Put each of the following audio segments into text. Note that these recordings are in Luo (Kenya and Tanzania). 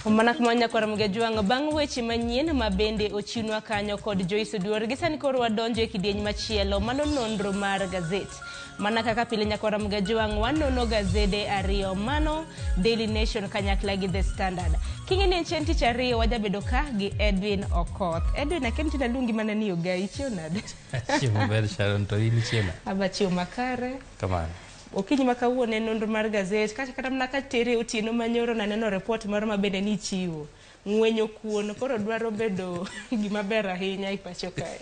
Mana kuma nyakwar Mgejwang' bang' weche manyien ma bende ochiwnwa kanyo kod Joyce Oduor. Gi sani koro wadonjo e kidieny machielo, mano nonro mar gazet. Mana kaka pile nyakwar Mgejwang' wanono gazede ariyo, mano Daily Nation kanyakla gi The Standard. King'e ni en chieng' tich ariyo wajabedo ka gi Edwin Okoth. Edwin, akia ni tinde aluongi mana ni Ogai, ichiew nade? Achiew maber Sharon, to in ichiew nade? Aba chiew makare. Kamano. Okinyi ma kawuono en nonro mar gazet, kata kata mana ka tere otieno manyoro naneno report moro ma bende nichiwo. Ng'wenyo kuon koro dwaro bedo gima ber ahinya e pacho kae.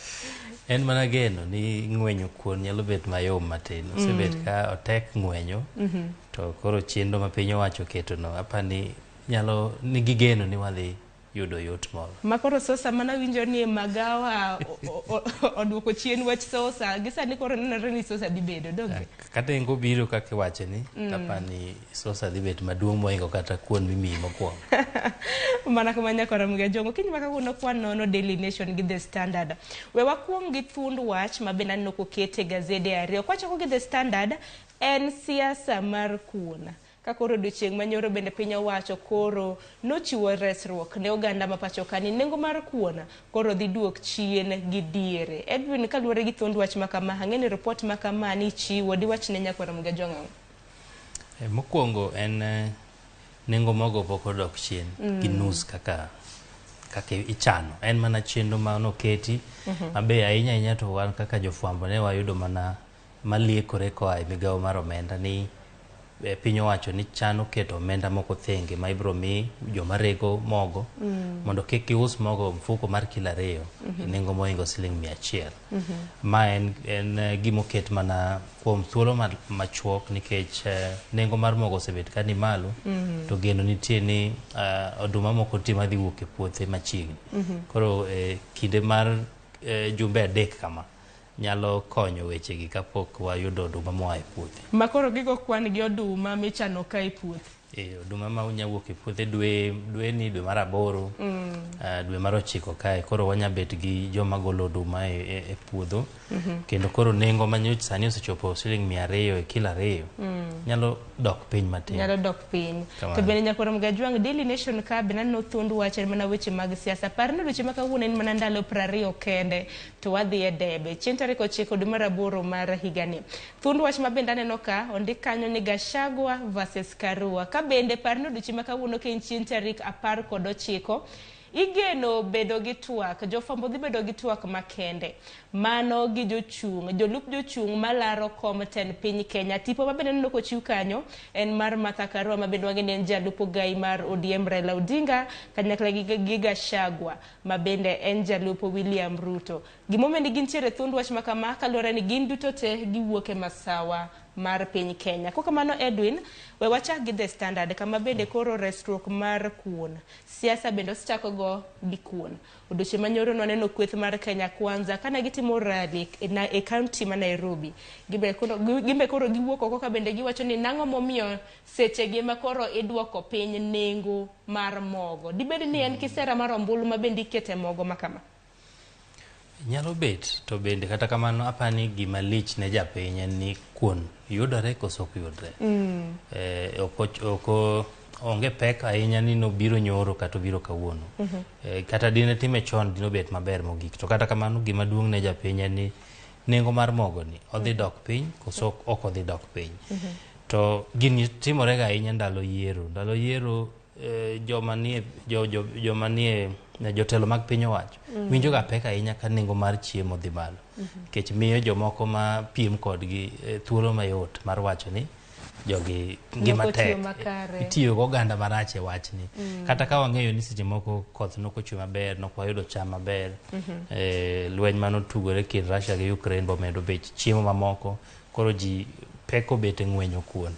En mana geno ni ng'wenyo kuon nyalo bet mayom matin. Osebet ka otek ng'wenyo, to koro chenro ma piny owacho oketono, apani nyalo nigi geno ni wadhi yudo yot moro. Ma koro sosa mana winjo ni magawa oduoko chien wach sosa. Gi sani koro nenore ni sosa dhi bedo, donge? Ka nengo biro kaka iwache ni, apani sosa dhi bet maduong' mohingo kata kuon mimiyi mokwongo. Mana kama nyakwara Mgajong. Okinyi ma kawuono kwa nono Daily Nation gi The Standard. We wakuong gi thuond wach ma bende aneno koket e gazede ariyo. Kwachako gi The Standard, en siasa mar kuon. Ka koro odiochieng' manyoro bende piny owacho koro nochiwo resruok ne oganda ma pacho ka ni nengo mar kuon koro dhi duok chien gi diere. Edwin, kaluwore gi thuond wach ma kama, ang'e ni report ma kama ni ichiwo, diwach ne nyakwara Mgajwang' ang'o? Mokwongo en nengo mogo pok odok chien gi nus kaka kaka ichano. En mana chenro ma noketi mabe ahinya ahinya to wan kaka jofwambo ne wayudo mana maliekore koa e migawo mar omenda ni piny owacho ni chano keto omenda moko thenge ma ibiro mi joma rego mogo mondo kik gius mogo mfuko mar kilo 2 e nengo mohingo siling 100. Ma en gimoket mana kuom thuolo machuok nikech nengo mar mogo osebet ka ni malo to geno nitie ni oduma moko nitie madhi wuok e puothe machiegni. Koro kinde mar jumbe 3 kama nyalo konyo wechegi kapok wayudo oduma moa e puothe. Ma koro gigo kwan gi oduma michano ka e puothe. Oduma ma nya wuok e puothe dwe ni dwe mar 8, dwe mar 9 kae, koro wanya bet gi joma golo oduma e puodho. Kendo koro nengo ma nyocha sani osechopo siling 200 e kilo 2, nyalo dok piny matin. Nyalo dok piny. To bende nyakwar Mgajwang' Daily Nation ka bende aneno thuond wach en mana weche mag siasa. Par ni weche ma kawuono en mana ndalo 20 kende to wadhi e debe. Chieng' tarik 9 dwe mar 8 mar higani. Thuond wach ma bende aneno ka ondik kanyo ni Gachagua versus Karua. Ka bende par ni odiochieng' ma kawuono ka en chieng' tarik 19 igeno bedo gi twak. Jofwambo dhi bedo gi twak makende. Mano gi jochung', jolup jochung' malaro kom tend piny Kenya. Tipo ma bende aneno kochiw kanyo en mar Martha Karua ma bende wang'e ni en jalup ogai mar ODM Raila Odinga kanyakla gi Gachagua ma bende en jalup William Ruto. Gimomiyo ni gintiere thuond wach ma kama kaluwore ni gin duto te giwuok e masawa mar piny Kenya. Kokamano Edwin, we wachak gi The Standard kama bende koro resruok mar kuon. Siasa bende osechako go gi kuon. Odiochieng' manyoro nwaneno kweth mar Kenya Kwanza kane gitimo rally e county ma Nairobi. Gimbe koro giwuok oko ka bende giwacho ni nang'o momiyo sechegi ma koro idwoko piny nengo mar mogo. Dibed ni en kisera mar ombulu ma bende ikete mogo ma kama? Nyalo bet, to bende kata kamano apani gima lich ne japiny en ni kuon yudore koso ok yudre. Onge pek ahinya ni nobiro nyoro kata obiro kawuono. Kata dine time chon dine obet maber mogik. To kata kamano gima duong' ne japiny en ni nengo mar mogo ni odhi dok piny koso ok odhi dok piny. To gini timore ga ahinya ndalo yiero. Ndalo yiero joma nie jotelo mag piny owacho winjo ga pek ahinya ka nengo mar chiemo dhi malo. Nikech miyo jomoko ma piem kodgi thuolo mayot mar wacho ni jogi ngima tek. Itiyo gi oganda marach e wachni. Kata ka wang'eyo ni seche moko koth nok ochwe maber, nok wayudo cham maber, lweny manotugore kind Russia gi Ukraine bomedo bech chiemo mamoko, koro ji pek obet e ng'wenyo kuon.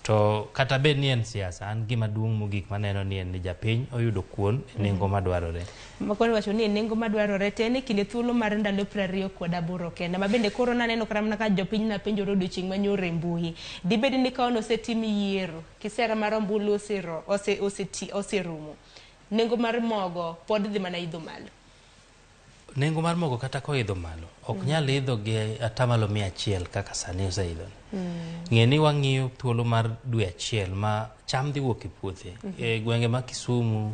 To kata bed ni en siasa, an gima duong' mogik maneno ni en ni japiny oyudo kuon e nengo madwarore. Makoro wacho ni e nengo madwarore to en e kinde thuolo mar ndalo 28 kende. Ma bende koro naneno kata mana ka jopiny napenjore odiochieng' manyoro e mbui. Dibed ni ka osetim yiero, kisera mar ombulu oserumo, nengo mar mogo pod dhi mana idho malo. Nengo mar mogo kata koidho malo ok nyal idho gi atamalo 100 kaka sani oseidho. Ng'e ni wang'iyo thuolo mar dwe achiel ma cham dhi wuok e puothe. E gwenge ma Kisumu,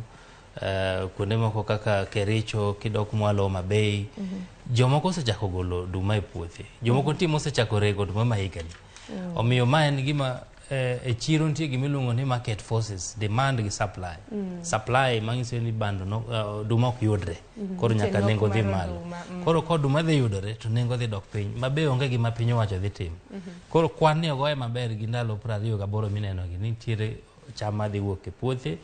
kuonde moko kaka Kericho, kidok mwalo Homa Bay, jomoko osechako golo oduma e puothe. Jomoko nitie mosechako rego oduma ma higani. Omiyo ma en gima e chiro nitie gima iluongo ni market forces, demand gi supply. Supply manyiso ni bando no, oduma ok yudre. Koro Nitie nyaka nok nengo dhi mar malo. oduma, Koro ka oduma dhi yudore to nengo dhi dok piny. Ma be onge gima piny owacho dhi timo. Koro kwan ni ogoye maber gi ndalo 28 mineno gi nitiere cham madhi wuok e puothe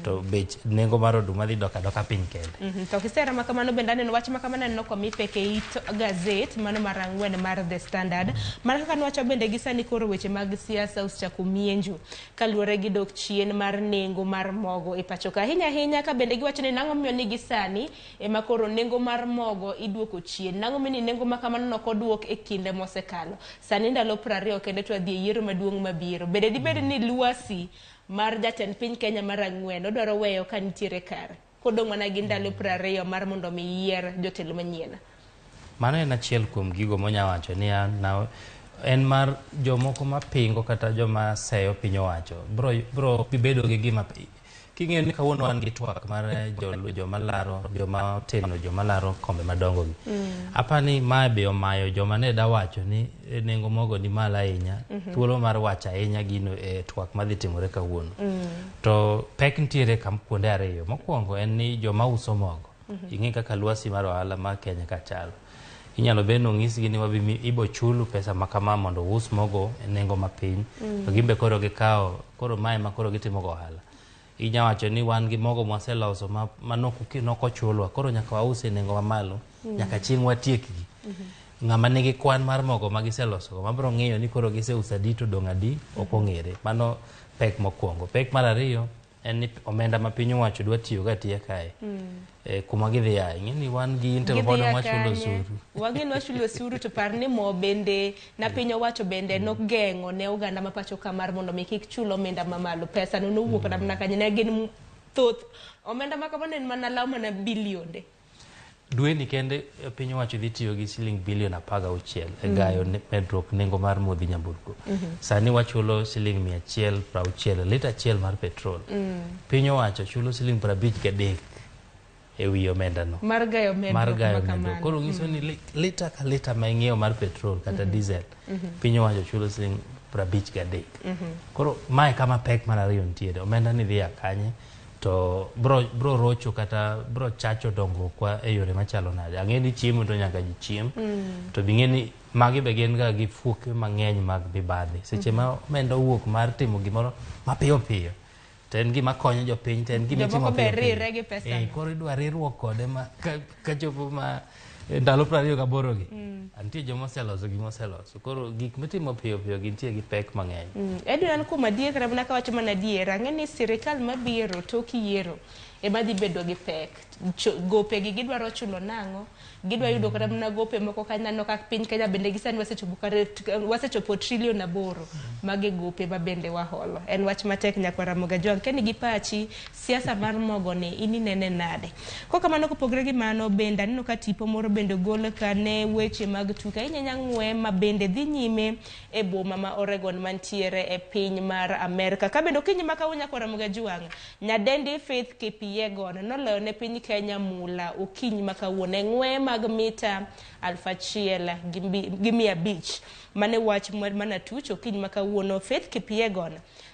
to bech nengo mar oduma dhi dok adoka piny kende. To kisera ma kamano bende aneno wach ma kamano aneno komi pek e it gazet mano mar 4 mar The Standard. Mana kaka nwacho bende gi sani koro weche mag siasa osechako mienjo kaluwore gi dok chien mar nengo mar mogo e pacho ka. Ahinya ahinya ka bende giwacho ni nang'o momiyo ni gi sani ema koro nengo mar mogo iduoko chien. Nang'o momiyo ni nengo ma kamano nok oduok e kinde mosekalo. Sani ndalo 20 kende to wadhi e yiero maduong' mabiro. Bende dibed ni lwasi mar jatend piny Kenya mar 4 odwaro weyo ka nitiere kare kodong' mana gi ndalo 20 mar mondo mi yier jotelo manyien. Mano en achiel kuom gigo monya wacho ni en mar jomoko mapingo kata joma seyo piny owacho bro bedo gi gima king'eyo ni kawuono wan gi twak mar joma laro, joma oteno, joma laro kombe madongo gi. Apani mae be omayo joma ne da wacho ni nengo mogo ni malo ahinya, thuolo mar wacho ahinya gino e twak madhi timore kawuono. To pek nitiere kam kuonde ariyo. Mokwongo en ni joma uso mogo. Ing'e kaka lwasi mar ohala ma Kenya ka chalo. Inyalo bed ni onyisgi ni wabi ibo chulu pesa ma kama mondo us mogo e nengo mapiny. To gin be koro gikawo, koro mae ma koro gitimo go ohala. Inya wacho ni wan gi mogo mwaseloso ma nok ochulwa, koro nyaka wause e nengo mamalo, nyaka chieng' watiekgi. Ng'ama nigi kwan mar mogo ma giseloso go, mabiro ng'iyo ni koro giseuso adi to dong' adi, ok ong'ere. Mano pek mokwongo. Pek mar ariyo en ni omenda ma piny owacho dwa tiyogo atiya kae. Kuma gidhi aye, ing'e ni wan gi Intel pod wachulo osuru. Wang'e ni wachulo osuru to par ni mo bende na piny owacho bende nogeng'o ne oganda ma pacho ka mar mondo mi kik chul omenda mamalo. Pesa no nowuok kata mana kanye, ne gin thoth. Omenda ma kamano en mana law mana bilionde. Dweni kende piny owacho dhi tiyo gi siling bilion 16 e gayo medruok nengo mar modhi nyamburko. Sani wachulo siling 160 lita achiel mar petrol. Piny owacho chulo siling 53 e wi omenda no. Mar gayo medruok Mar gayo ma medruok. kamano. Koro nyiso ni lita ka lita ma ing'iewo mar petrol kata diesel, piny owacho chulo siling 53. Koro mae kama pek mar ariyo nitiere. Omenda ni dhi a kanye? To bro rocho kata bro chacho dongruok e yore machalo nade. Ang'e ni chiemo to nyaka ji chiem. To bi ng'e ni magi be gin ga gi fuoke mang'eny mag mibadhi. Seche ma omenda owuok mar timo gimoro mapiyo piyo, to en gima konyo jopiny, to en gima itimo Jomoko be piyo piyo. rire gi pesa no. Koro idwa riruok kode ma kachopo ma ndalo 28 gi. Nitie joma oseloso gima oseloso. Koro gik mitimo piyo piyo gintie gi pek mang'eny. Edwin, an kuom adier kata mana kawacho mana adier, ang'e ni sirikal mabiro tok yiero ema dhi bedo gi pek. Gope gi gidwaro chulo nang'o? Gidwa yudo kata mana gope moko ka neno ka piny Kenya bende gi sani wasechopo kare, wasechopo trilion 8 mage gope ma bende waholo. En wach matek nyakwar Ramogi Ajwang'. Keni gi pachi, siasa mar mogo ni in inene nade? Kok kamano kopogore gi mano bende aneno ka tipo moro bende ogol ka ne weche mag tuke. Ahinya ahinya ng'we ma bende dhi nyime e boma ma Oregon mantiere e piny mar Amerka. Ka bende okinyi ma kawuono nyakwar Ramogi Ajwang', nyadendi Faith Kipyegon noloyo ne piny Kenya mula okinyi ma kawuono e ng'we mag mita aluf achiel gi mia abich. Mane wach mana tuch okinyi ma kawuono Faith Kipyegon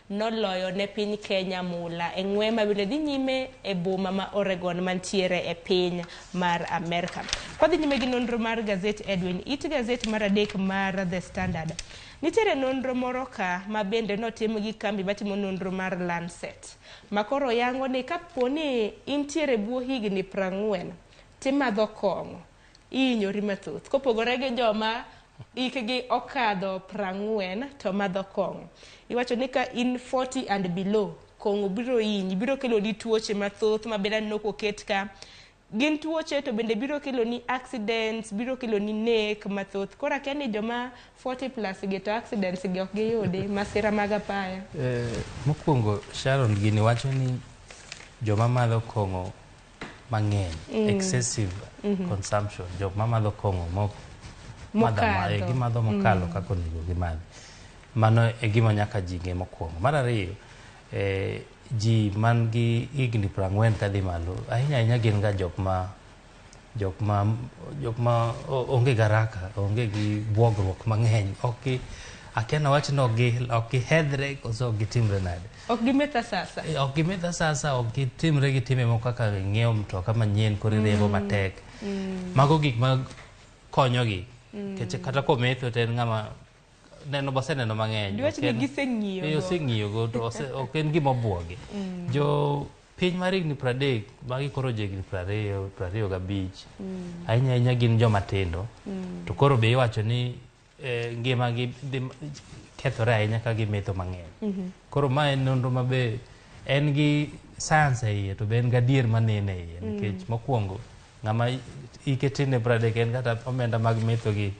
noloyo ne piny Kenya mula e ng'we ma bende dhi nyime e boma ma Oregon mantiere e piny mar Amerka. Kwadhi nyime gi nonro mar gazet Edwin, it gazet mar 3 mar The Standard. Nitiere nonro moro ka ma bende notim gi kambi matimo nonro mar Lancet. Ma koro yango ni kapo ni intiere bwo higni 40 timadho kong'o, ihinyori mathoth. Kopogore gi joma hikgi okadho 40 to madho kong'o. Iwacho ni ka in 40 and below, kong'o biro hinyi, biro kelo ni tuoche mathoth ma bende aneno koket ka. Gin tuoche to bende biro kelo ni accidents, biro kelo ni nek mathoth. Koro akia ni joma 40 plus gi to accidents gi ok giyudi, masira mag apaya. Mokwongo Sharon, gini wacho ni joma madho kong'o mang'eny, excessive consumption, jok mamadho kong'o mok madho Mokadho. Gimadho mokalo kaka onego gimadhi. Mano e gima nyaka ji ng'e mokwongo. Mar ariyo, ji man gi higni 40 kadhi malo, ahinya ahinya gin ga jok ma onge garaka, onge gi buogruok mang'eny, ok gi akia nawach ni ok gihedhre koso ok gitimre nade. Ok gimetha sasa. Ok gimetha sasa, ok gitimre gi timbe moko kaka ng'iewo mtoka manyien koro iriembo matek. Mago gik ma konyogi. Nikech kata kometho to en ng'ama neno boseneno mang'eny. Diwach Ok ni en giseng'iyo go. Oseng'iyogo to ok en gima obuogi. Jo piny mar higni 30, magi koro jo higni 20, 25, ahinya ahinya gin joma tindo. To koro be iwacho ni ngimagi dhi kethore ahinya ka gimetho mang'eny. Koro ma en nonro ma be en gi science e iye to be en gadier manene e iye nikech mokwongo ng'ama hike tin ne 30 en kata omenda mag metho gi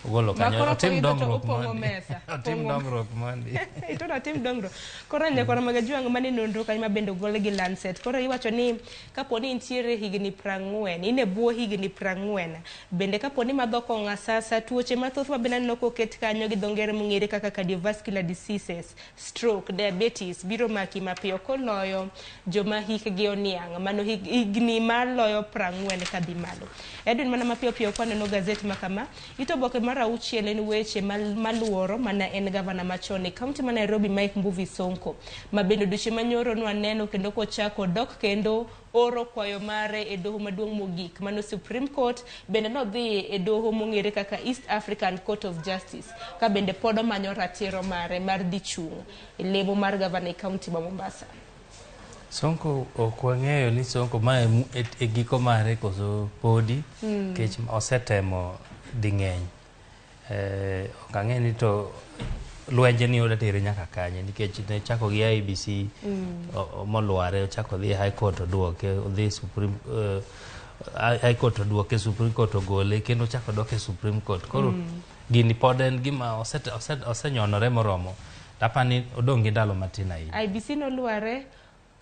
ogolo Ma kanyo koro otim koidho to dongruok opong'o mondi. mesa. Otim dongruok mondi. Ito otim dongruok. Koro nyakwara mag Ajwang' mane nonro kanyo ma bende ogol gi Lancet. Koro iwacho ni kapo ni intiere higni 40, in e bwo higni 40, bende kapo ni madho kong'o asasa, tuoche mathoth ma bende aneno koket kanyo gi dho ngere mong'ere kaka cardiovascular diseases, stroke, diabetes biro maki mapiyo koloyo joma hikgi oniang', mano higni maloyo 40 kadhi malo. Edwin, mana mapiyo piyo kwaneno gazet ma kama, ito oboke mar 6 en weche maluoro mana en gavana machon e kaunti ma Nairobi Mike Mbuvi Sonko, ma bende odiochieng' manyoro nwaneno kendo kochako dok kendo oro kwayo mare e doho maduong' mogik mano Supreme Court, bende nodhi e doho mong'ere kaka East African Court of Justice ka bende pod omanyo ratiro mare mar dhi chung' e lemo mar gavana e kaunti ma Mombasa. Sonko ok wang'eyo ni Sonko ma e giko mare koso podi, nikech osetemo ding'eny. Ok ang'e ni to lwenje ni oda tere nyaka kanye nikech ne chako gi IEBC molware, ochako dhi High Court oduoke, odhi Supreme High Court oduoke, Supreme Court ogole, kendo ochako dok e Supreme Court. Koro gini pod en gima osenyonore moromo. Apani odong' gi ndalo matin ahinya. IEBC nolware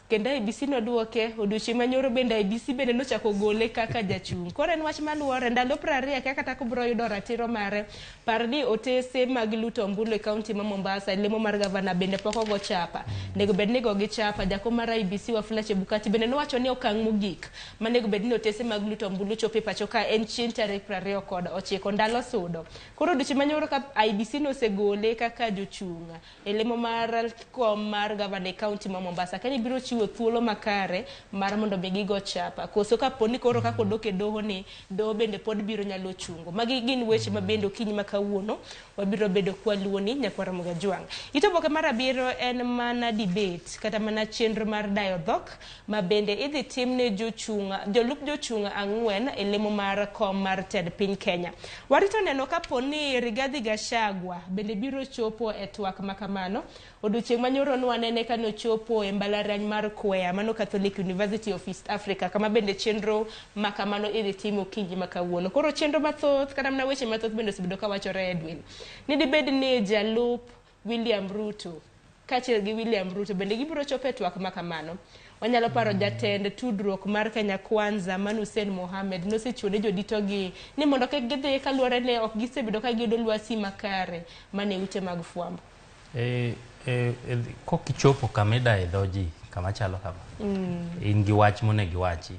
kendo IEBC noduoke odiochieng' manyoro, bende IEBC bende nochako gole kaka jachung'. Koro en wach maluore ndalo 20 kaka kata kobro yudo ratiro mare. Par ni otese mag luto ombulu e kaunti ma Mombasa e lemo mar gavana bende pok ogo chapa. Nego bed ni gogi chapa. Jakom mar IEBC Wafula Chebukati bende nowacho ni okang' mogik manego bed ni otese mag luto ombulu chopo e pacho ka en chieng' tarik 29, ndalo sudo. Koro odiochieng' manyoro ka IEBC nosegole kaka jochung' e lemo mar kom mar gavana e kaunti ma Mombasa, Kenya biro chiwo thuolo makare mar mondo mi gigo chapa koso kapo ni koro kaka odok e doho ni doho bende pod biro nyalo chungo. Magi gin weche ma bende okinyi ma kawuono wabiro bedo kwaluoni nyakwara Mogajwang'. Ito oboke mar 7 en mana debate kata mana chenro mar dayo dhok ma bende idhi tim ne jolup jochung' 4 e lemo mar kom mar tend piny Kenya. Warito neno kapo ni Rigathi Gachagua bende biro chopo e twak ma kamano. Odiochieng' manyoro nwanene ka nochopo e mbalariany mar Kwea, mano Catholic University of East Africa, kama bende chenro ma kamano idhi tim okinyi ma kawuono. Koro chenro mathoth kata mana weche mathoth bende osebedo kawachore Edwin. Ni dibed ni jalup William Ruto kaachiel gi William Ruto bende gibiro chopo e twak ma kamano. Wanyalo paro jatend tudruok mar Kenya Kwanza Manu Hussein Mohamed nosechiwo ne joditogi ni mondo kik gidhi kaluwore ni ok gisebedo ka giyudo lwasi makare mane ute mag fwambo. Kok ichopo kama idaye dho ji kama chalo kama, in gi wach monego iwachi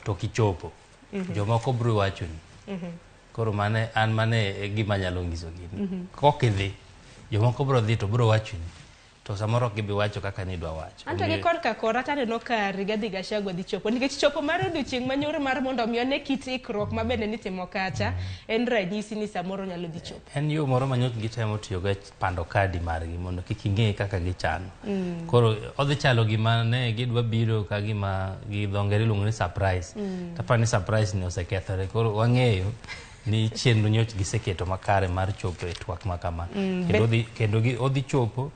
to kichopo jomoko biro wachoni. Koro mane an mane e gima anyalo nyiso gini. Kok idhi jomoko biro dhi to biro wachoni to samoro ok gibi wacho kaka nidwa wacho. Anto gi korka kora taneno ka Rigathi Gachagua dhi chopo nikech chopo mar odiochieng' manyoro mar mondo mi one kit ikruok ma bende nitimo kacha en ranyisi ni samoro nyalo dhi chopo. En yo moro ma nyocha gitemo tiyogo e pando kadi margi mondo kik ing'e kaka gichano. Koro odhi chalo gima ne gidwa biro ka gima gi dho ngere iluongo ni surprise. Taparo ni surprise ni osekethore. Koro wang'eyo ni chenro nyocha giseketo makare mar chopo e twak ma kama. Kendo odhi chopo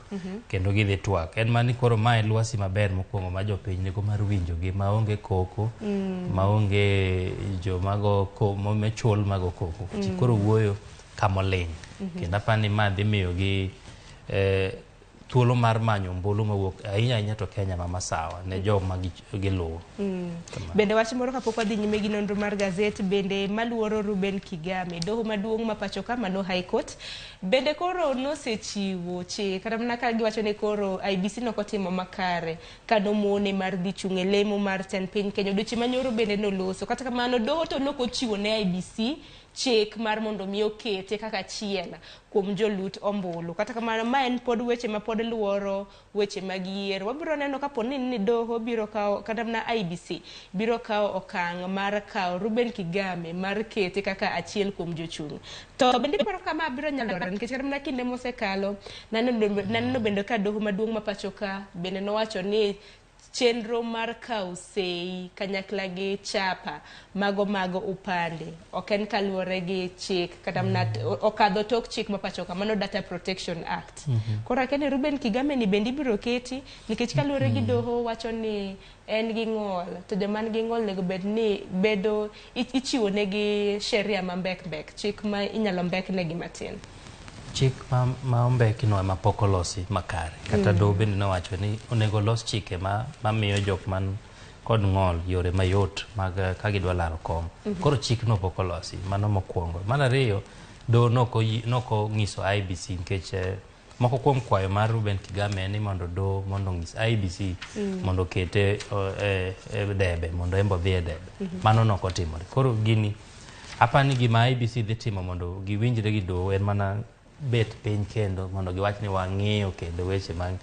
kendo gidhi twak. En mana ni koro mae lwasi maber mokwongo ma jopiny nigo mar winjogi maonge koko, maonge joma go mochul mago koko. Ji koro wuoyo kamoling'. Kendo aparo ni ma dhi miyogi thuolo mar manyo ombulu mawuok ahinya ahinya to Kenya ma masawa ne joma giluwo. Bende wach moro kapok wadhi nyime gi nonro mar gazet bende maluoro Ruben Kigame, doho maduong' ma pacho ka mano High Court bende koro nosechiwo chik kata mana ka giwacho ni koro IEBC nokotimo makare kanomone mar dhi chung' e lemo mar tend piny Kenya odiochieng' manyoro bende noloso. Kata kamano doho to nokochiwo ne IEBC chik mar mondo mi okete kaka achiel kuom jolut ombulu. Kata kamano ma en pod weche ma pod luoro weche mag yiero. Wabiro neno kapo ni doho biro kawo kata mana IEBC biro kawo okang' mar kawo Ruben Kigame mar kete kaka achiel kuom jochung'. To bende iparo kama biro nyalore nikech kata mana kinde mosekalo naneno bende ka doho maduong' ma pacho ka bende nowacho ni chenro mar kawo sei kanyakla gi chapa mago mag upande ok en kaluwore gi chik kata mana okadho tok chik ma pacho ka mano Data Protection Act. Koro akia ni Ruben Kigame ni bende ibiro keti nikech kaluwore gi doho wacho ni en gi ng'ol to joma nigi ng'ol onego bed ni bedo ichiwo negi sheria ma mbek mbek chik ma inyalo mbek negi matin. Chik ma ombekno ema pok olosi makare. Kata doho bende nowacho ni onego olos chike ma miyo jok man kod ng'ol yore mayot mag ka gidwa laro kom. Koro chikno pok olosi, mano mokwongo. Mar ariyo, doho nokong'iso IEBC nikech moko kuom kwayo mar Ruben Kigame en ni mondo doho mondo ong'is IEBC mondo okete e debe mondo en be odhi e debe. Mano nokotimore. Koro gini apani gima IEBC dhi timo mondo giwinjre gi doho en mana bet piny kendo mondo giwach ni wang'iyo kendo weche mag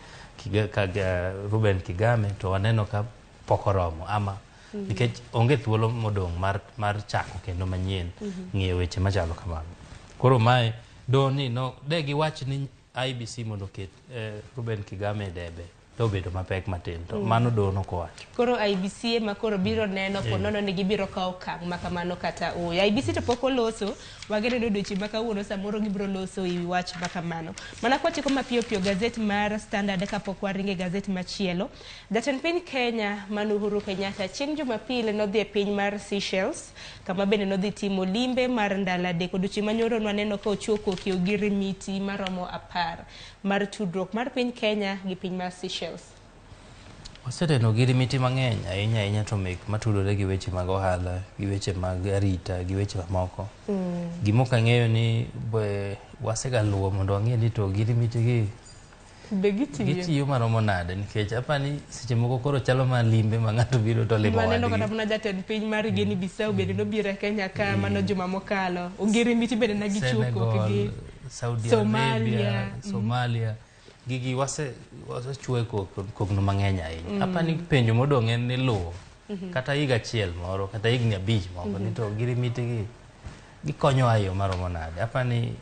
Ruben Kigame to waneno ka pok oromo ama nikech onge thuolo modong' mar chako kendo manyien ng'iyo weche machalo kamago. Koro mae doho ni no de giwach ni IEBC mondo oket Ruben Kigame e debe to obedo mapek matin to mano doho nokowacho. Koro IEBC ema koro biro neno po nono ni gibiro kawo okang' ma kamano kata ooyo. IEBC to pok oloso, wageno ni odiochieng' ma kawuono samoro gibiro loso ewi wach ma kamano. Mana kwachiko mapiyo piyo gazet mar Standard kapok waringo e gazet machielo. Jatend piny Kenya mano Uhuru Kenyatta chieng' Jumapil nodhi e piny mar Seychelles kama bende nodhi timo limbe mar ndalo adek. Odiochieng' manyoro nwaneno ka ochuo koki ogirimiti maromo 10 mar tudruok mar piny Kenya gi piny mar Seychelles. Waseneno ogirimiti mang'eny ahinya ahinya to mek matudore gi weche mag ohala, gi weche mag arita, gi weche mamoko. Gima ok ang'eyo ni wasegaluwo mondo wang'e ni to ogirimiti gi be gitiyo? Gitiyo maromo nade nikech apani seche moko koro chalo mana limbe ma ng'ato biro to limo Waneno kata wadgi. mana jatend piny mar Guinea Bissau bende nobiro e Kenya ka mano juma mokalo. Ogirimiti bende ne gichuo Senegal, kokgi. Saudi Somalia. Arabia, Somalia. Gigi wasechuo e kogno mang'eny ahinya. Apani penjo modong' en ni luwo kata higa achiel moro kata higni 5 moko ni to ogirimiti gi gikonyowa e yo maromo nade. Apani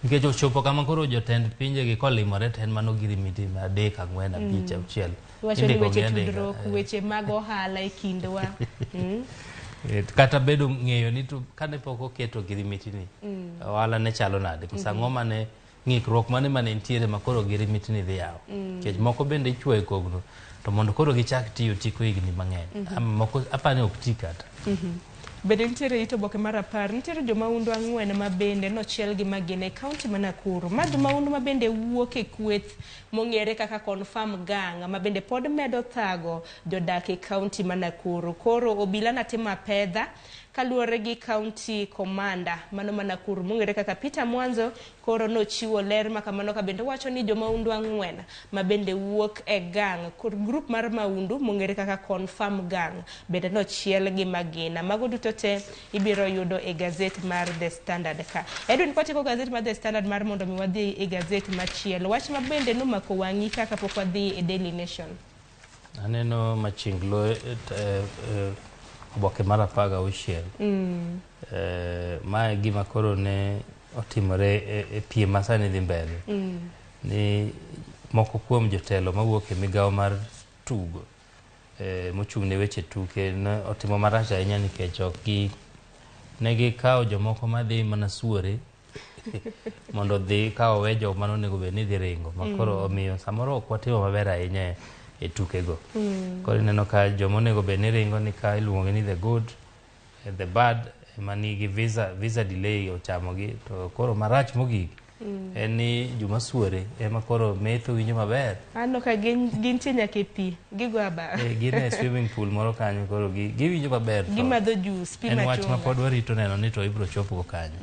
nikech ochopo kama koro jotend pinje gi kolimore to en mano ogirimiti ma 3, 4, 5, 6. Iwacho ni Indiko gi weche andika. tudruok, weche mag ohala e kindwa. Kata bedo ng'eyo ni to kane pok oketo ogirimiti ni ohala ne chalo nade. Koso ang'o mane ng'ikruok mane mane nitiere ma koro ogirimiti ni dhi yawo. Nikech moko bende ichuoyo e kogno to mondo koro gichak tiyo tieko higni mang'eny. Moko apani ok ti kata. Bende nitiere it oboke mar 10, nitiere jomahundu 4 ma bende nochiel gi magina e kaunti ma Nakuru. Ma jomahundu ma bende wuok e kweth mong'ere kaka Confirm Gang ma bende pod medo thago jodak e kaunti ma Nakuru. Koro obila natimo apedha kaluwore gi county commander mano ma Nakuru mong'ere kaka Peter Mwanzo. Koro nochiwo ler ma kamano ka bende wacho ni jomahundu 4 ma bende wuok e gang kod group mar mahundu mong'ere kaka Confirm Gang bende nochiel gi magina. Mago duto te ibiro yudo e gazet mar The Standard ka. Edwin, kwatieko gazet mar The Standard mar mondo mi wadhi e gazet machielo. Wach ma bende nomako wang'i kaka pok wadhi e Daily Nation. Aneno machinglo oboke mar 16. Mae gima koro ne otimore e piem ma sani dhi mbele. Ni moko kuom jotelo mawuok e migawo mar tugo mochung' ne weche tuke ne otimo marach ahinya nikech ok gi ne gikawo jomoko madhi mana suore mondo dhi ka owe jok mane onego bed ni dhi ringo ma koro omiyo samoro ok watimo maber ahinya e tukego. Koro ineno ka joma onego bed ni ringo ni ka iluongo ni the good, the bad ema nigi visa delay ochamogi to koro marach mogik. En ni joma suore ema koro metho winjo maber. Aneno ka gin gintie nyaka e pi, gigo abal. Eh, gin e swimming pool moro kanyo koro giwinjo maber. To Gimadho juice, pi en wach ma machunga. pod warito neno ni to ibiro chopgo kanyo.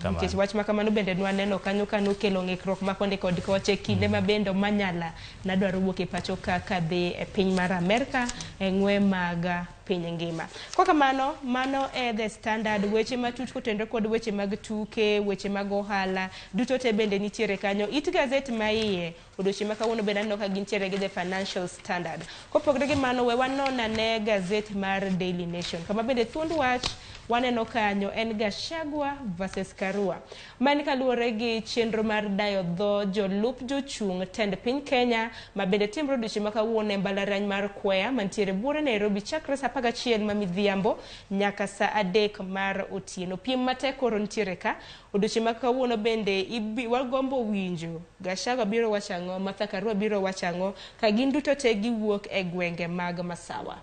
Kamano. Nikech wach ma kamano bende nwaneno kanyo ka nokelo ng'ikruok ma koni kod kocha e kinde ma bende Omanyala nadwaro wuok e pacho ka kadhi e piny mar Amerka e ng'we mag piny ngima. Kwa kamano, mano e The Standard, weche matut kotenore kod weche mag tuke, weche mag ohala, duto te bende nitiere kanyo. It gazet ma iye, odiochieng' ma kawuono bende aneno ka gintiere gi The Financial Standard. Kopogore gi mano, we wanon ane gazet mar Daily Nation, kama bende thuond wach waneno kanyo en Gachagua versus Karua. Ma en kaluwore gi chenro mar dayo dho jolup jochung' tend piny Kenya ma bende timre odiochieng' ma kawuono e mbalariany mar Kwea mantiere buore Nairobi chakre saa 11 ma midhiambo nyaka saa 3 mar otieno. Piem matek koro nitiere ka. Odiochieng' ma kawuono bende wagombo winjo Gachagua biro wacho ang'o, Martha Karua biro wacho ang'o, ka gin duto te giwuok e gwenge mag Masawa.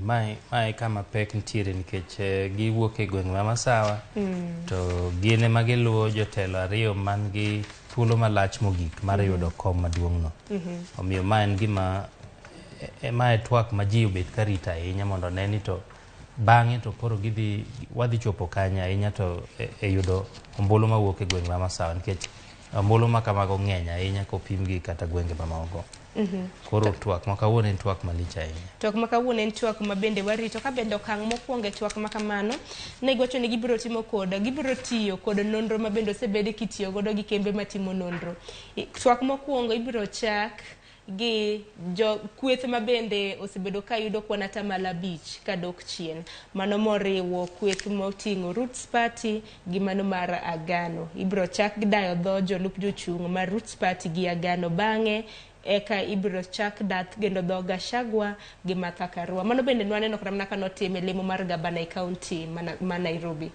Mae kama pek nitiere nikech giwuok e gweng' ma Masawa to gin ema giluwo jotelo ariyo man gi thuolo malach mogik mar yudo kom maduong' no. Omiyo ma en gima mae twak ma ji obet ka rito ahinya mondo one ni to bang'e to koro gidhi wadhi chopo kanye ahinya to e yudo ombulu mawuok e gweng' ma Masawa nikech ombulu ma kamago ng'eny ahinya kopim gi kata gwenge mamoko. Koro twak ma kawuono en twak malich ahinya. Twak ma kawuono en twak ma bende warito ka bende okang' mokwongo e twak ma kamano ne giwacho ni gibiro timo kod gibiro tiyo kod nonro ma bende osebed kitiyo godo gi kembe matimo nonro. Twak mokwongo ibiro chak gi jo kweth ma bende osebedo ka yudo kwan atamalo 5 kadok chien. Mano moriwo kweth moting'o Roots Party gi mano mar Agano. Ibiro chak dayo dho jolup jochung' mar Roots Party gi Agano bang'e eka ibiro chak dath kendo dho Gachagua gi Martha Karua. Mano bende nwaneno kata mana ka notime lemo mar gabana e kaunti ma Nairobi.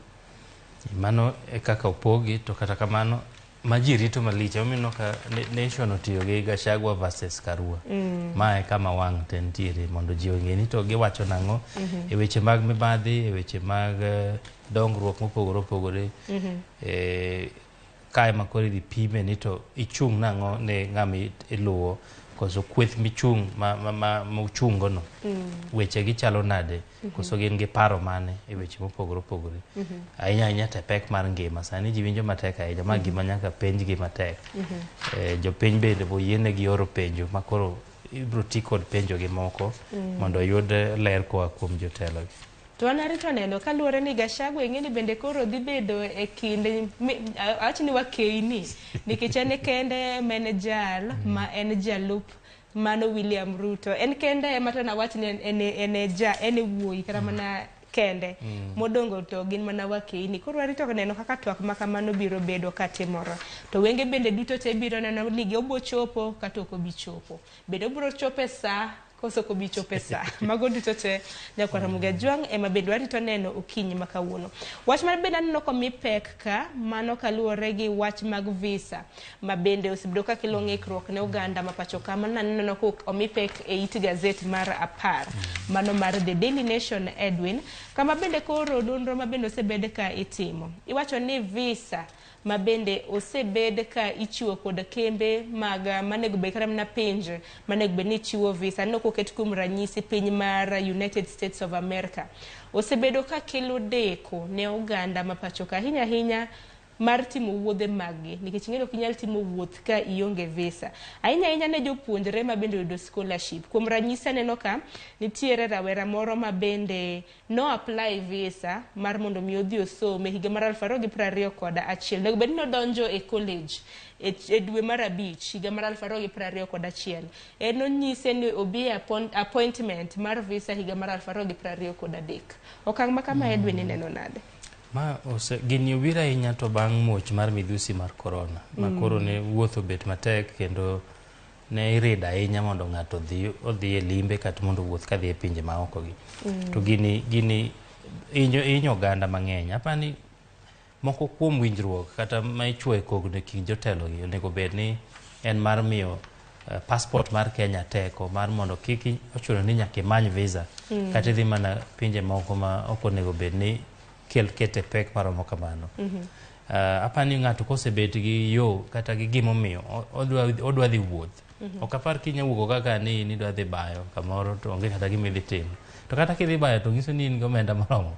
Mano e kaka opogi to kata kamano ma ji rito malich emomiyo ka Nation otiyo gi Gachagua versus Karua. Ma e kama wang' te nitiere mondo ji ong'e ni to giwacho nang'o e weche mag mibadhi, e weche mag dongruok mopogore opogore. Kae ma koro idhi pime ni to ichung' nang'o ne ng'ama iluwo koso kweth michung' ma uchungo no. Weche gi chalo nade koso gin gi paro mane e weche mopogore opogore. Ahinya ahinya to e pek mar ngima sani ji winjo matek ahinya ma gima nyaka penjgi matek. Jopiny bende boyienegi oro penjo ma koro ibiro ti kod penjo gi moko mondo oyud ler koa kuom jotelo gi. To an arito neno kaluwore ni Gachagua ing'e ni bende koro dhi bedo e kind awach ni wakeini nikech en kende ema en jal ma en jalup mano William Ruto. En kende ema to nawach ni en e wuoyi kata mana kende modongo to gin mana wakeini. Koro warito neno kaka twak ma kamano biro bedo katimore. To wenge bende duto te biro neno ni obo chopo kata ok obi chopo. Bende obiro chopo e saa koso ok obi chopo e saa. Mago duto te nyakwar Ramogi Ajwang' ema bende warito neno okinyi ma kawuono. Wach mar bende aneno komi pek ka mano kaluwore gi wach mag visa ma bende osebedo ka kelo ng'ikruok ne oganda ma pacho ka. Mano aneno ka omi pek e it gazet mar 10 mano mar The Daily Nation Edwin, kama bende koro nonro ma bende osebed ka itimo. Iwacho ni visa ma bende osebed ka ichiwo kod kembe mag manego bed kata mana pinje manego bed ni chiwo visa. Aneno koket kuom ranyisi piny mar United States of America osebedo ka kelo deko ne oganda ma pacho ka ahinya ahinya mar timo wuodhe maggi nikech ing'eyo ok inyal timo wuoth ka ionge visa. Ahinya ahinya ne jopuonjre ma bende oyudo scholarship. Kuom ranyisi aneno ka nitiere rawera moro ma bende no apply visa mar mondo mi odhi osom e higa mar 2021. Onego bed ni nodonjo e college e dwe mar 5 higa mar 2021. En onyise ni obi e appointment mar visa higa mar 2023. Okang' ma kama Edwin ineno nade? Ma ose gini obiro ahinya to bang' muoch mar midhusi mar corona ma koro ne wuoth obet matek kendo ne irido ahinya mondo ng'ato odhi e limbe kata mondo owuoth kadhi e pinje maoko gi. To gini hinyo oganda mang'eny. Apani moko kuom winjruok kata ma ichuoyo kogno e kind jotelo gi onego bed ni en mar miyo passport mar Kenya teko mar mondo kik ochuno ni nyaka imany visa kata idhi mana pinje moko ma ok onego bed ni kete pek maromo kamano. Apani ng'ato kosebet gi yo kata gi gimomiyo odwa dhi wuoth. Ok apar kinya wuok kaka ni in idwa dhi bayo kamoro to onge kata gima idhi timo. To kata kidhi bayo to nyiso ni in gi omenda moromo.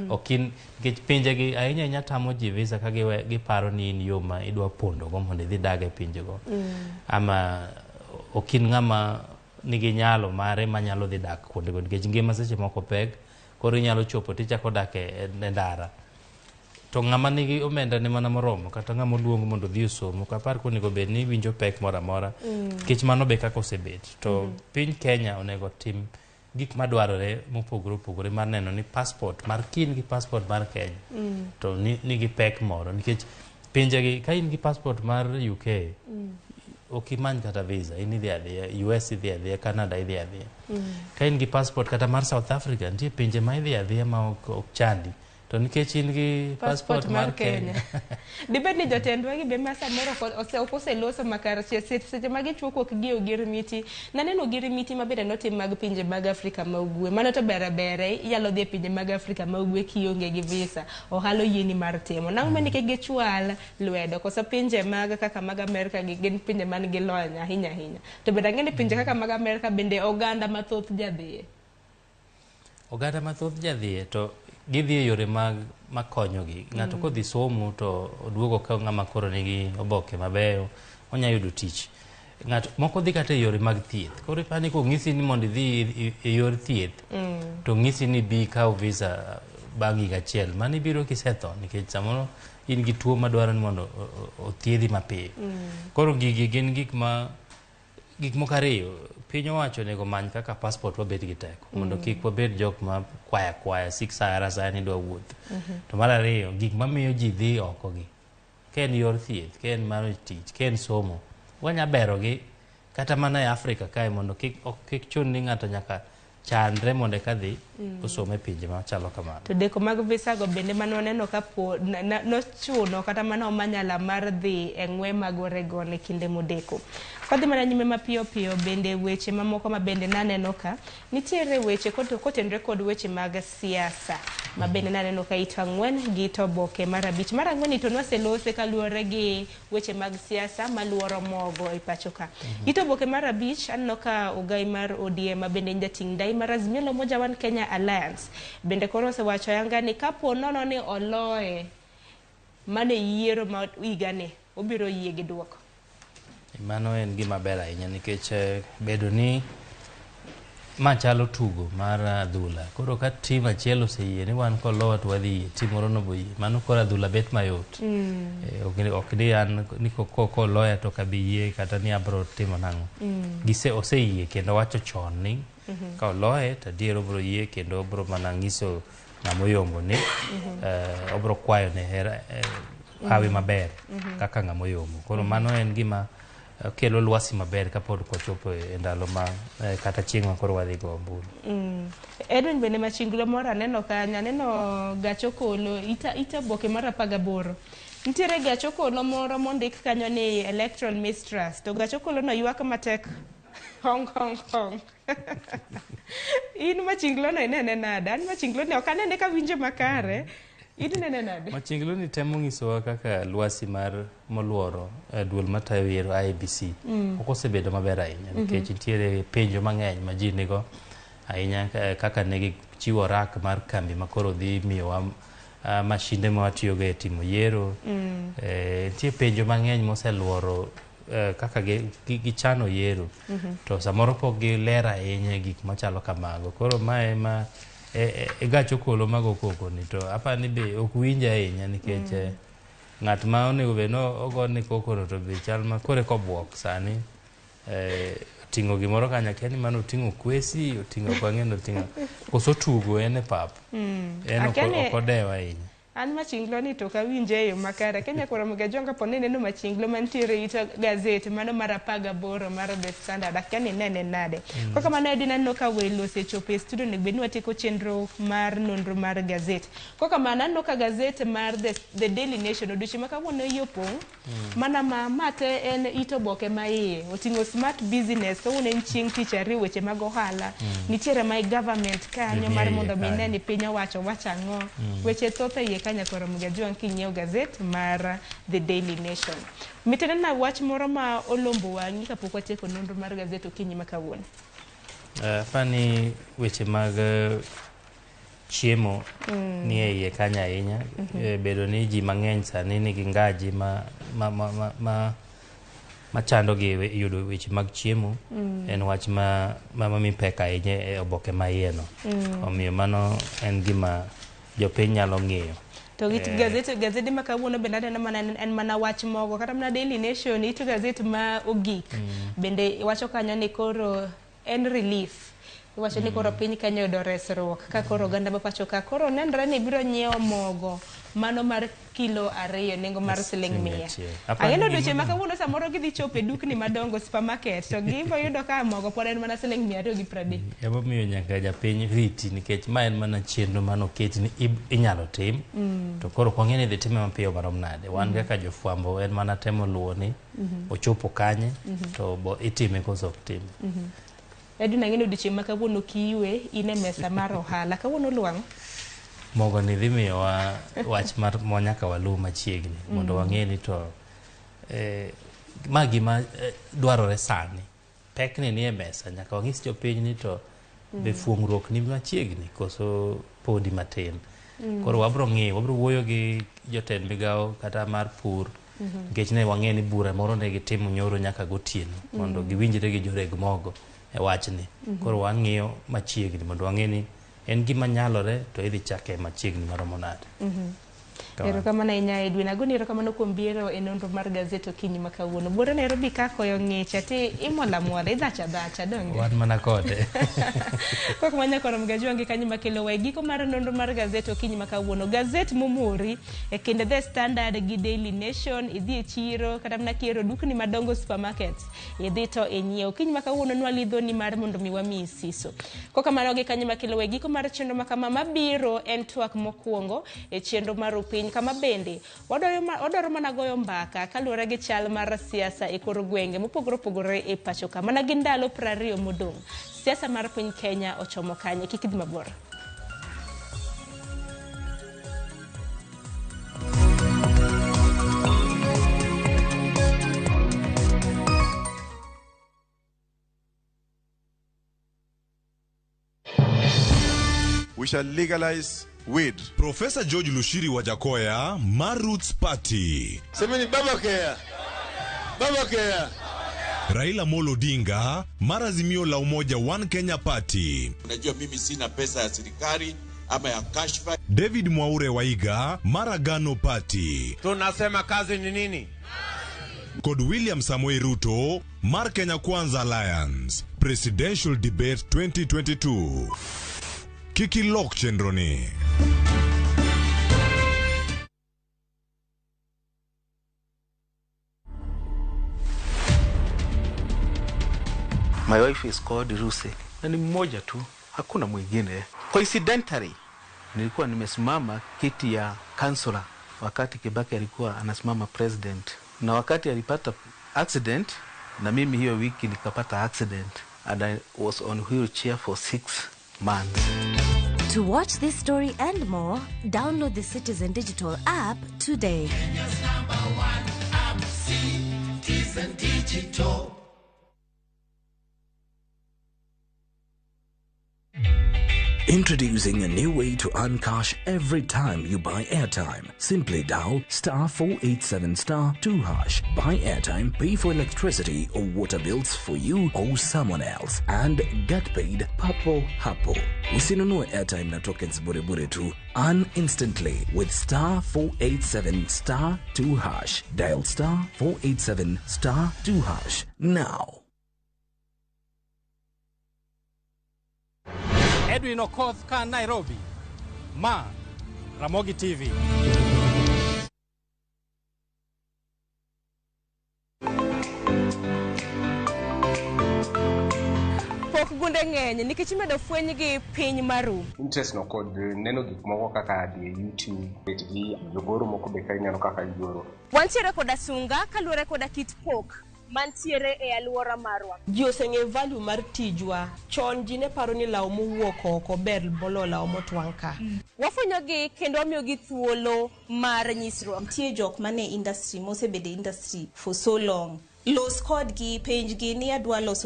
Ok in nikech pinje gi ahinya ahinya tamo ji visa ka giparo ni in yo ma idwa pondo go mondo idhi dag e pinje go. Ama ok in ng'ama nigi nyalo mare manyalo dhi dak kuondego nikech ngima seche moko pek, koro inyalo chopo tichako dak e ndara. To ng'ama nigi omenda ne mana moromo kata ng'ama oluong mondo odhi osom ok apar konego bed ni winjo pek moro amora nikech mano be kaka osebet. To piny Kenya onego tim gik madwarore mopogore opogore mar neno ni passport mar kin gi passport mar Kenya to nigi pek moro nikech pinjegi ka in gi passport mar UK ok imany kata visa, in idhi adhiya US, idhi adhiya Canada, idhi adhiya. Ka in gi passport kata mar South Africa, nitie pinje ma idhi adhiya ma ok chandi, to nikech in gi passport mar Kenya. Dibed ni jotendwa gi be ma samoro ok oseloso makar seche ma gichuo kuok gi ogirimiti. Naneno ogirimiti ma bende notim mag pinje mag Afrika ma Ugwe. Mano to ber bere, inyalo dhi e pinje mag Afrika ma Ugwe kionge gi visa. Ohala oyieni mar timo. Nang'o ma nikech gichwal lwedo koso pinje mag kaka mag Amerka gi gin pinje man gi lony ahinya ahinya. To bende ang'e ni pinje kaka mag Amerka bende oganda mathoth jadhiye. Oganda mathoth jadhiye to gidhi e yore mag makonyogi. Ng'ato kodhi somo to oduogo ka ng'ama koro nigi oboke mabeyo, onya yudo tich. Ng'ato moko dhi kata e yore mag thieth. Koro ipani kong'isi ni mondo idhi e yor thieth, to ng'isi ni bi ikaw visa bang' higa achiel. Mano ibiro kisetho nikech samoro in gi tuo madwaro ni mondo othiedhi mapiyo. Koro gigi gin gik ma gik moko ariyo. Piny owacho onego omany kaka passport wabed gi teko mondo kik wabed jok ma kwaya kwaya sik sa asaya ni dwa wuoth. To mar ariyo, gik mamiyo ji dhi oko gi, ka en yor thieth, ka en mar tich, ka en somo, wanya berogi kata mana e Afrika kae mondo kik chun ni ng'ato nyaka chandre mondo eka dhi osom e pinje machalo kamano. To deko mag visa go bende mane waneno ka po nochuno kata mana omanyala mar dhi e ng'we mag Oregon e kinde modeko. Kodhi mana nyime mapiyo piyo bende weche mamoko ma bende naneno ka nitiere weche kotenore kod weche mag siasa ma bende naneno ka ito 4 gi ito oboke mar 5. Mar 4 to nwaselose kaluwore gi weche mag siasa maluoro mogo e pacho ka. Ito oboke mar 5 aneno ka ogai mar ODM ma bende en jating' ndai mar Azimio la Umoja One Kenya Alliance bende koro osewacho ayanga ni kapo nono ni oloye mane yiero ma higani obiro yie gi duoko. Mano en gima ber ahinya nikech bedo ni ma chalo tugo mar adhula. Koro ka tim achiel oseyie ni wan kolowa to wadhi yie, tim moro nobo yie. Mano koro adhula bet mayot. Ok ni an ni koloya to ok abi yie kata ni abro timo nang'o. Gise oseyie kendo wacho chon ni ka oloye to adier obro yie kendo obro mana nyiso ng'ama oyombo ni obro kwayo ne hera hawi maber kaka ng'ama oyombo. Koro mano en gima kelo lwasi maber kapod wachopo e ndalo ma kata chieng' ma koro wadhi go ombulu. Edwin bende machinglo moro aneno kanyo, aneno gach okolo ita oboke mar 18. Nitiere gach okolo moro mondik kanyo ni electoral mistrust, to gach okolo no ywak matek hong hong hong. In machinglo no inene nade? An machinglo ni ok anene ka winjo makare. In inene nade? Machinglo ni temo nyisowa kaka lwasi mar moluoro duol matayo yiero IEBC ok osebedo maber ahinya nikech nitiere penjo mang'eny ma ji nigo ahinya kaka ne gichiwo rak mar kambi ma koro dhi miyowa mashinde ma watiyogo e timo yiero. Nitie penjo mang'eny moseluoro kaka gichano yiero to samoro pok giler ahinya e gik machalo kamago. Koro mae ema e gach okolo mago koko ni to apani be ok winj ahinya nikech ng'at ma onego bed ni ogone koko no to be chal ma kore kobuok sani oting'o gimoro kanyo, akia ni mano oting'o kwesi, oting'o ok ang'e ni oting'o koso tugo en e pap. En ok odew ahinya. An machinglo ni to ok awinje e yo makare. Kenya kuom Gajonga po ni neno machinglo mantiere it gazet mano mar 18 mar The Standard. Akia ni nene nade. Kaka mano Edwin aneno ka welo osechopo e studio onego bed ni watieko chenro mar nonro mar gazet. Kaka mano aneno ka gazet mar The Daily Nation odiochieng' ma kawuono iye opong'. Mana ma mate en it oboke ma iye. Oting'o smart business, kawuono en chieng' tich ariyo weche mag ohala. Nitiere my government kanyo mar mondo mi ne ni piny owacho wacho ang'o. Weche thoth e iye. ka nyakwar Ramogi Ajwang' kinyiewo gazet mar The Daily Nation. Mitene na wach moro ma olombo wang'i kapok watieko nonro mar gazet okinyi ma kawuono. Apani weche mag chiemo ni e iye kanyo ahinya. Bedo ni ji mang'eny sani nigi ngaji ma chandogi e yudo weche mag chiemo en wach ma mi pek ahinya e oboke ma iye no. Omiyo mano en gima jopiny nyalo ng'iyo. To gi gazede ma kawuono bende aneno mana en mana wach mogo kata mana Daily Nation it gazet ma ogik bende wacho kanyo ni koro en relief iwacho ni koro piny Kenya oyudo resruok ka koro oganda ma pacho ka koro nenre ni biro nyiewo mogo mano mar kilo 2 nengo mar siling siling mia 100. achiel. Ang'e ni odiochieng' ma kawuono samoro gidhi chopo e dukni madongo supermarket to gibiro yudo ka mogo pod en mana siling 230. Emomiyo nyaka japiny riti nikech ma en mana chenro manoketi ni inyalo tim to koro ok wang'e ni idhi time mapiyo marom nade. Wan kaka jofwambo en mana temo luwo ni ochopo kanye to bo itime koso ok time. Edwin ang'e ni odiochieng' ma kawuono kiywe in e mesa mar ohala kawuono luwang'o. Mogo ni dhi miyowa wach mar ma nyaka waluw machiegni mondo wang'e ni to ma gima dwarore sani. Pekni ni e mesa nyaka wang'is jopiny ni to be fuong'ruok ni machiegni koso podi matin. Koro wabro ng'iyo, wabro wuoyo gi jotend migawo kata mar pur nikech ne wang'e ni bura moro ne gitimo nyoro nyaka gotieno mondo giwinjre gi joreg mogo e wachni. Koro wang'iyo machiegni mondo wang'e ni en gima nyalore to idhi chake machiegni maromo nade. Kamano. Erokamano ahinya Edwin. Agoni erokamano kuom biro e nonro mar gazet okinyi ma kawuono. Buore Nairobi ka koyo ng'ich ati imola mola idhacha dhacha donge. Wan mana kode. Kok ma nyakwar Mgajwangi kanyo makelo wa e giko mar nonro mar gazet okinyi ma kawuono. Gazet momori e kind The Standard gi Daily Nation, idhi e chiro kata mana kiero dukni madongo supermarkets, idhi to inyiew. Okinyi ma kawuono nwalidho ni mar mondo mi wamiyi siso. Kokamano gi kanyo makelo wa e giko mar chenro ma kama mabiro en twak mokwongo e chenro mar Upiny kama bende wadwaro mana goyo mbaka kaluwore gi chal mar siasa e kor gwenge mopogore opogore e pacho ka. Mana gi ndalo 20 modong', siasa mar piny Kenya ochomo kanye? Kik idhi mabor. We shall legalize weed. Profesa George Lushiri Wajackoyah mar Roots Party. Semeni baba kea. Baba kea. Raila Molo Odinga mar Azimio la Umoja One Kenya Party. Unajua mimi sina pesa ya serikali ama ya kashfa. David Mwaure Waiga mar Agano Party. Tunasema kazi ni nini? Kod William Samoei Ruto mar Kenya Kwanza Alliance. Presidential Debate 2022. Kik ilok chenro ni. My wife is called Lucy. Na ni mmoja tu, hakuna mwingine. Coincidentally, nilikuwa nimesimama kiti ya councillor wakati Kibaki alikuwa anasimama president, na wakati alipata accident, na mimi hiyo wiki nikapata accident and I was on wheelchair for 6 months. To watch this story and more, download the Citizen Digital app today. Kenya's number one app, Citizen Digital. Introducing a new way to earn cash every time you buy airtime. Simply dial star 487 star 2 hash. Buy airtime, pay for electricity or water bills for you or someone else, and get paid papo hapo. Usinunue airtime na tokens bure bure tu. Earn instantly with star 487 star 2 hash. Dial star 487 star 2 hash now. Edwin Okoth ka Nairobi. Ma Ramogi TV. Pok gunde ng'eny nikech imedo fweny gi piny maru. Interest no kod neno gik moko kaka dhi e YouTube, bet gi jogoro moko be ka ineno kaka gigoro. Wantiere koda sunga kaluwore koda kit pok Mantiere e alwora marwa. Ji oseng'e value mar tijwa. Chon ji ne paro ni law mowuok oko ber moloyo law motwang' ka. Wafwenyogi kendo wamiyogi thuolo mar nyisruok. Nitie jok mane industry mosebedo e industry for so long. Los kodgi, penjgi ni adwa loso